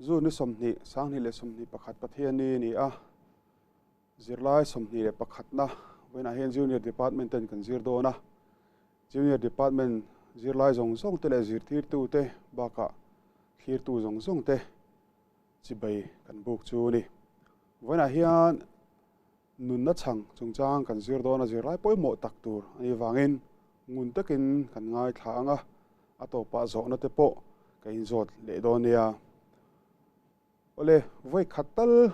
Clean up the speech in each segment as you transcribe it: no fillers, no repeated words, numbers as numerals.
June ni 20, 2021 Pathianni a ni a, zirlai 21na vawiinah hian Junior Department ten kan zir dawn a. Junior Department zirlai zawng zawng te leh zirtirtu te bakah thlirtu zawng zawng te chibai kan buk chu a ni. Vawiinah hian Nunna chhang chungchang kan zir dawn a zirlai pawimawh tak tur a nih vangin ngun takin kan ngaithla ang a, a tawpah zawhna te pawh ka inzawt leh dawn nia. Awle, vawi khat tal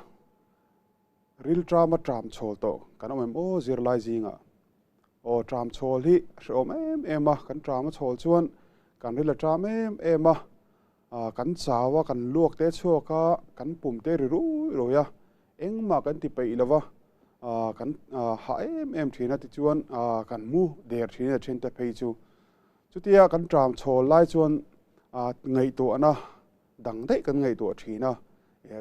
ril tram a tram chhawl tawh kan awm em aw zirlai zingah. Aw tram chhawl hi a hrehawm em em a, kan tram a chhawl chuan kan ril a tram em em a, Kan chau a, kan luak te chhuak a, kan pum te ri rui rui a, engmah kan ti peih lo va, kan hah em em thin a tichuan kan mu der thin a then te phei chu. Chutia kan tram chhawl lai chuan ngaihtuahna dang daih kan ngaihtuah thin a,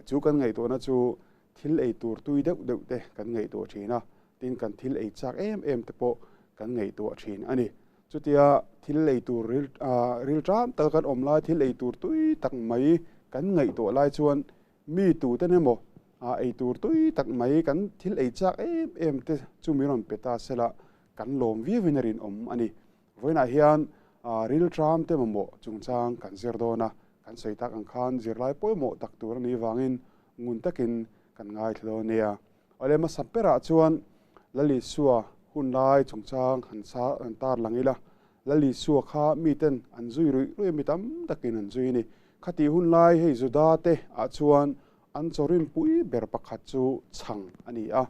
chu kan ngaihtuahna chu thil ei tur tui deuh deuh te kan ngaihtuah thin a, tin kan thil ei chak em em te pawh kan ngaihtuah thin a ni. Chutia thil ei tur ril ril ṭam taka kan awm lai, thil ei tur tui tak mai kan ngaihtuah lai chuan mi tuten emaw ei tur tui tak mai kan thil ei chak em em te chu min rawn pe ta sela kan lawm viauin a rinawm a ni. Vawiinah hian ril ṭam te mamawh chungchang kan zir dawn a, kan sawi tak ang khan zirlai pawimawh tak tur a nih vangin ngun takin kan ngaithla dawn nia. Awle hmasa berah chuan Lal Isua hun lai chungchang han sa han tar lang ila, Lal Isua kha miten an zui ruih ruih a, mi tam takin an zui a ni. Khatih hun lai hei Juda te ah chuan an chawrin pui ber pakhat chu chhang a ni a,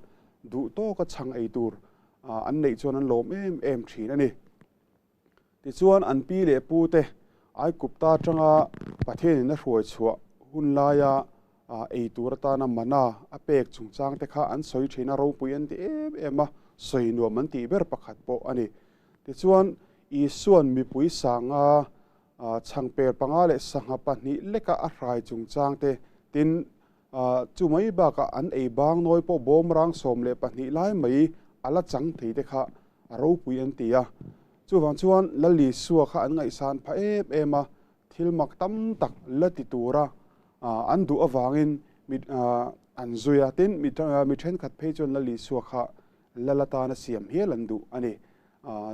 duh tawka chhang ei tur an neih chuan an lawm em em thin a ni. Tichuan, an pi leh pute Aigupta atanga Pathianin a hruai chhuah hun laia ei tur atana mana a pek chungchangte kha an sawi thin a, ropui an ti em em a, sawi nuam an tih ber pakhat pawh a ni. Tichuan, Isua'n mipui sanga chhangper panga leh sangha pahnih leka a hrai chungchangte tin, chu mai bakah an ei bang nawi pawh bawmrang 12 lai mai a la chang thei te kha a ropui an ti a. Chuvang chuan Lal Isua kha an ngaihsan phah em em a, thil mak tam tak la ti tura an duh avangin mi an zui a. Tin, mi thenkhat phei chuan Lal Isua kha Lal atana siam hial an duh a ni.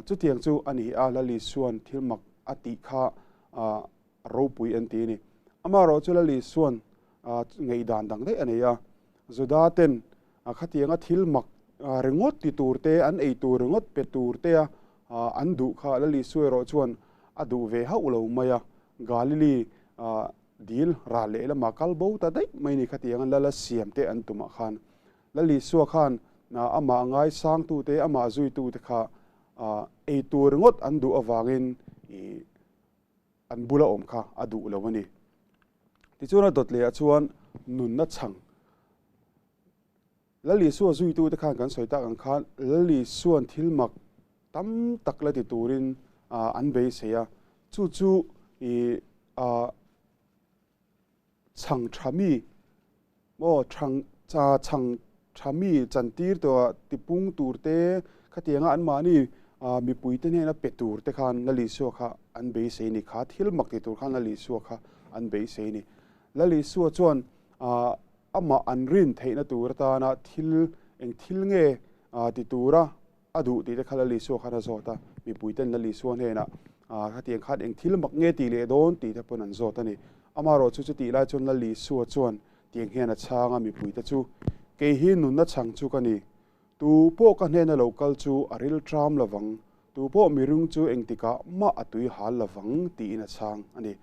Chutiang chu a ni a, Lal Isua'n thil mak a tih kha ropui an ti a ni. Amaherawh chu Lal Isua'n ngaihdan dang daih a nei a, Juda ten Khatianga thil mak ringawt ti tur te, an ei tur ringawt pe tur te a an duh kha Lal Isua erawh chuan a duh ve hauh lo mai a. Galili dil ral leh lamah kal bo ta daih mai ni khatianga Lala siam te an tumah khan. Lal Isua khan amah ngaisangtu te, amah zuitu te kha ei tur ringawt an duh avangin an bula awm kha a duh lo a ni. Tichuan a dawt lehah chuan nunna chhang Lal Isua zuitute khan kan sawi tak ang khan Lal Isua'n thil mak tam tak la ti turin an beisei a, chu chu i chhang tha mi maw chhang chhang tha mi chantir tawh tipung tur te khatianga anmahni mipuite hnena pe tur te khan Lal Isua kha an beisei a ni. Kha thil mak ti tur khan Lal Isua kha an beisei a ni. Lal Isua chuan Amah an rin theihna tur atana thil eng thil nge ti tura a duh tih te kha Lal Isua khan a zawt a, mipuiten Lal Isua hnenah khatiang khan eng thil mak nge tih leh dawn tih te pawn an zawt a ni. Amaherawh chu chutih lai chuan Lal Isua chuan tiang hian a chhang a, mipuite chu, Kei hi nunna chhang chu ka ni. Tu pawh ka hnena lo kal chu a ril ṭam lovang, tu pawh miring chu engtikah mah a tui hal lovang tiin a chhang a ni.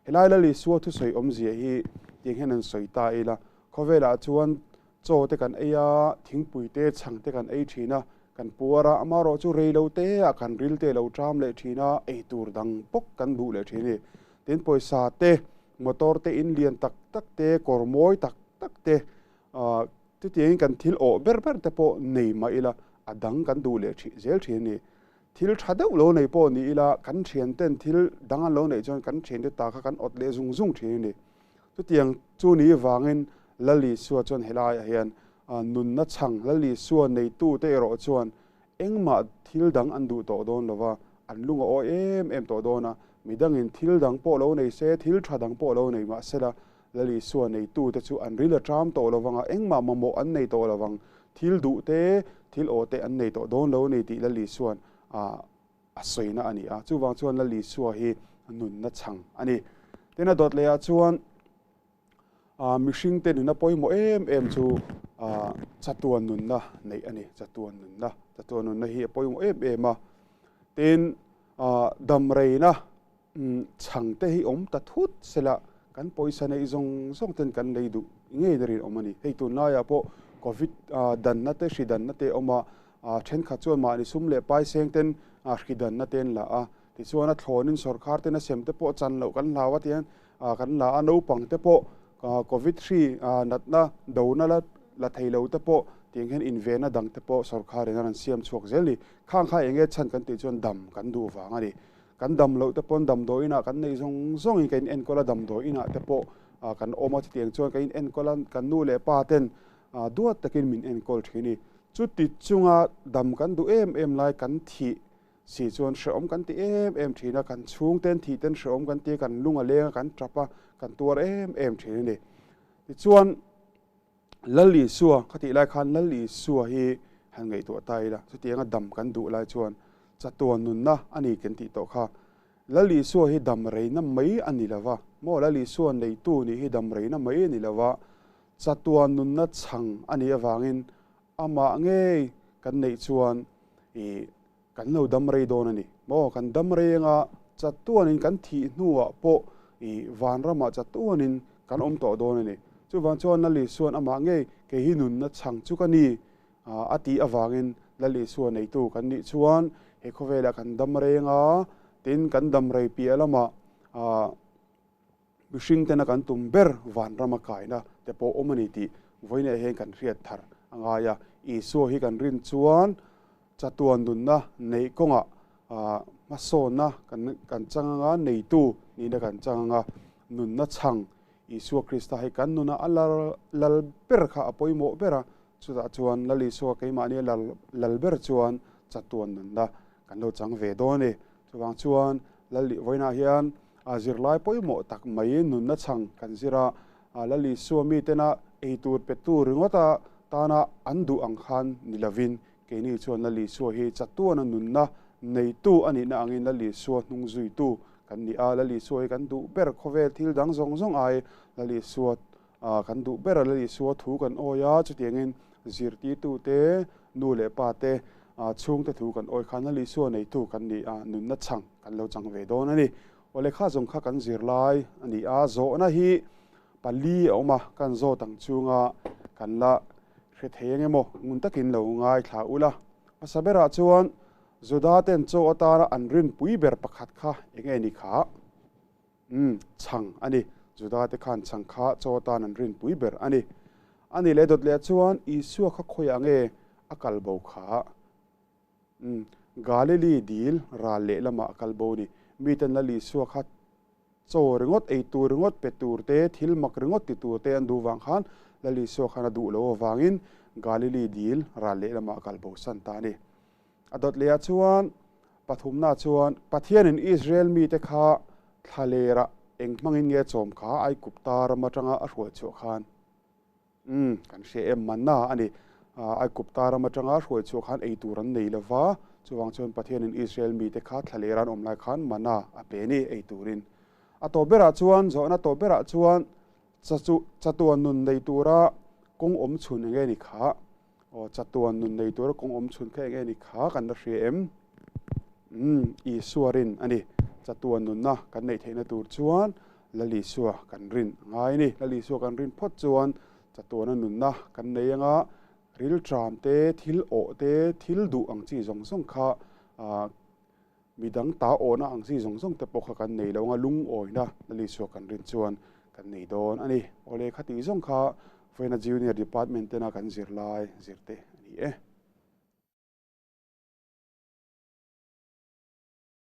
Helai Lal Isua thusawi awmzia hi tiang hian an sawi ta ila, khawvelah chuan chaw te kan ei a, thingpui te, chhang te kan ei thin a, kan puar a, amaherawh chu rei lo te ah kan ril te lo ṭam leh thin a, ei tur dang bawk kan duh leh thin a ni. Tin, pawisa te, motor te, in lian tak tak te, kawr mawi tak tak te, chutiangin kan thil awh ber ber te pawh nei mah ila a dang kan duh leh zel thin a ni. Thil tha deuh lo nei pawh ni ila kan thianten thil dang an lo neih chuan kan thiante ta kha kan awt leh zung zung thin a ni. Chutiang chu ni vangin Lal Isua chuan helaiah hian nunna chhang Lal Isua neitute erawh chuan engmah thil dang an duh tawh dawn lo va, an lung a awi em em tawh dawn a, midangin thil dang pawh lo nei se, thil tha dang pawh lo nei mahsela Lal Isua neitute chu an ril a ṭam tawh lovang a, engmah mamawh an nei tawh lovang, thil duh te, thil aw te an nei tawh dawn lo a ni tih Lal Isua'n a sawina a ni a. Chuvang chuan Lal Isua hi nunna chhang a ni. Tin, a dawt lehah chuan mihringte nuna pawimawh em em chu chatuan nunna neih a ni, chatuan nunna. Chatuan nunna hi a pawimawh em em a. Tin, damreina Chhang te hi awm ta thut sela kan pawisa neih zawng zawng ten kan lei duh ngei na rinawm a ni. Hei tunlaiah pawh Covid danna te hri danna te a awm a, thenkhat chuan mahni sum leh paiseng ten hri danna te an la a, tichuan a thlawnin sawrkhar ten a sem te pawh chan loh kan hlau a tiang kan la a, naupang te pawh Covid hri natna dona la la thei lo te pawh tiang hian invenna dang te pawh sawrkharin a rawn siam chhuak zel ni. Khang kha eng nge chhan kan tih chuan dam kan duh vang a ni. Kan dam loh te pawn damdawi inah kan neih zawng zawngin kan inenkawl a, damdawi inah te pawh kan awm a, chutiang chuan kan inenkawl a, kan nu leh pa ten duat takin min enkawl thin i. Chuti chunga dam kan duh em em lai kan thih si chuan hrehawm kan ti em em thin a, kan chhungten thih ten hrehawm kan ti a, kan lung a leng a, kan tap a, kan tuar em em thin a ni. Tichuan. Lal Isua kha tih lai khan Lal Isua hi han ngaihtuah ta ila, chutianga dam kan duh lai chuan chatuan nunna a ni kan tih tawh kha. Lal Isua hi dam reina mai a ni lova, maw Lal Isua neitu nih hi dam reina mai a ni lova, chatuan nunna chhang a nih avangin amah ngei kan neih chuan ih Kan lo dam rei dawn a ni maw? Kan dam rei anga chatuanin kan thih hnuah pawh i vanramah chatuanin kan awm tawh dawn a ni. Chuvang chuan Lal Isua'n amah ngei kei hi nunna chhang chu ka ni a tih avangin Lal Isua neitu kan nih chuan he khawvelah kan dam rei anga tin kan dam rei piah lamah Mihring tena kan tum ber vanrama kaina te pawh awm a ni tih vawiinah hian kan hriat thar a ngai a. Isua hi kan rin chuan chatuan nunna neih kawngah hmasawnna kan chang anga, neitu nihna kan chang anga, nunna chhang Isua Krista hi kan nuna a lal ber kha a pawimawh ber a, chutah chuan Lal Isua keimahni a lal ber chuan chatuan nunna kan lo chang ve dawn a ni. Chuvang chuan Lal vawiinah hian A zirlai pawimawh tak mai nunna chhang kan zir a, Lal Isua mitena ei tur pe tu ringawta tana an duh ang khan ni lovin, keini chuan Lal Isua hi chatuana nunna neitu a nihna angin Lal Isua hnung zuitu kan ni a, Lal Isua hi kan duh ber khawvel thil dang zawng zawng ai Lal Isua kan duh ber a, Lal Isua thu kan awi a, chutiangin zirtirtute, nu leh pa te, chhungte thu kan awi khan Lal Isua neitu kan ni a, nunna chhang kan lo chang ve dawn a ni. Aw lehkha zawng kha kan zir lai a ni a, zawhna hi pali a awm a, kan zawt ang chunga kan la hre thei eng emaw ngun takin lo ngaithla ula. Hmasa berah chuan Juda ten chaw atana an rinpui ber pakhat kha eng nge ni kha? Umm, chhang a ni. Juda te khan chhang kha chaw atan an rinpui ber a ni. A ni leh dawt leh chuan Isua kha khawiah nge a kal bo kha? Umm, Galili dil ral leh lamah a kal bo a ni. Miten Lal Isua kha chaw ringawt, ei tur ringawt, pe tur te, thil mak ringawt ti tur te an duh vang khan Lal Isua khan a duh loh avangin Galili dil ral leh lamah a kal bo san ta a ni. A dawt lehah chuan pathumna chuan Pathianin Israel mite kha thlalerah eng hmangin nge chawm kha Aigupta ram atanga a hruai chhuah khan umm kan hria em manna a ni. Aigupta ram atanga a hruai chhuah khan ei tur an nei lova, chuvang chuan Pathianin Israel mite kha thlalera an awm lai khan manna a pe ni ei turin. A tawp berah chuan zawhna tawp berah chuan chatuan nun nei tura kawng awm chhun eng nge ni kha? Aw, chatuan nun nei tura kawng awm chhun kha eng nge ni kha kan la hria em? Umm, Isua rin a ni. Chatuan nunna kan neih theihna tur chuan Lal Isua kan rin a ngai a ni. Lal Isua kan rin phawt chuan chatuana nunna kan nei anga rilṭam te, thil awh te, thil duh ang chi zawng zawng kha Midang ta awhna ang chi zawng zawng te pawh kha kan nei lo anga lungawina Lal Isua kan rin chuan kan nei dawn a ni. Awle kha tih zawng kha Vawiina Junior Department tena kan zirlai zirte a ni e.